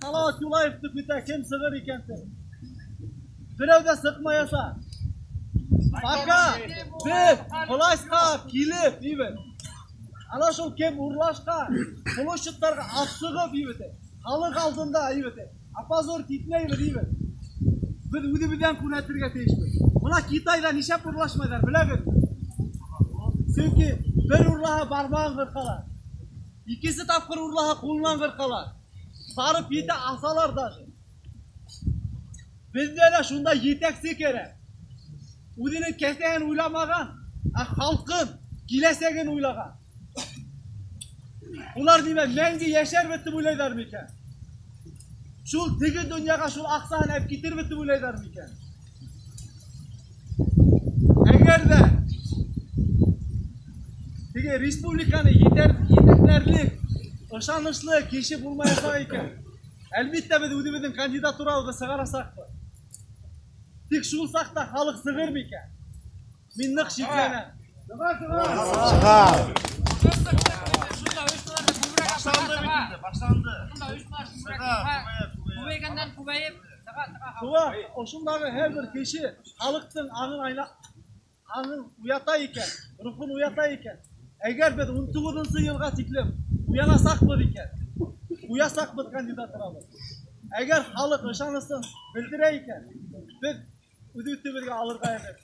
Салават Юлаевты көтә, кем сығыр икән тип. Берәү ҙә сыҡмаясаҡ. Пока беҙ властьҡа килеп, ибет. Ана шул кем урлашҡан, площадьтарға асығып, ибет. Халыҡ алдында, ибет. Опозорить итмәйбеҙ, ибет. Беҙ үҙебеҙҙән күрһәтергә тейешбеҙ. Бына Китайҙа нишләп урлашмайҙар, беләгеҙме? Сөнки бер урлаһа бармағын ҡырҡалар. Икенсе тапҡыр урлаһа ҡулынан ҡырҡалар. Барып етә аҫалар даже. Беҙҙә лә шундай етәксе кәрәк. Үҙенең кеҫәһен уйламаған, ә халҡын, киләсәген уйлаған. Улар нимә, мәңге йәшәрбеҙ тип уйлайҙар микән? Шул теге донъяға шул аҡсаһын алып китербеҙ тип уйлайҙар микән? Әгәр ҙә теге республиканы етәкләрлек, ышаныслы кеше булмаясаҡ икән, әлбиттә беҙ үҙебеҙҙең кандидатурабыҙҙы сығарасаҡбыҙ. Тик шул саҡта халыҡ сығыр микән? Мин ныҡ шикләнәм. Сыға. Башланды бит инде, башланды. Сыға, Күбәйгәндән күбәйеп, сыға, сыға. Шуға ошондағы һәр бер кеше халыҡтың аңын айна, аңын уята икән, рухын уята икән. Әгәр беҙ 19-нсы йылға тиклем уянасаҡбыҙ икән, ҡуясаҡбыҙ кандидатурабыҙ. Әгәр халыҡ ышанысын белдерә икән, беҙ үҙ өҫтөбөҙгә алырға әҙер.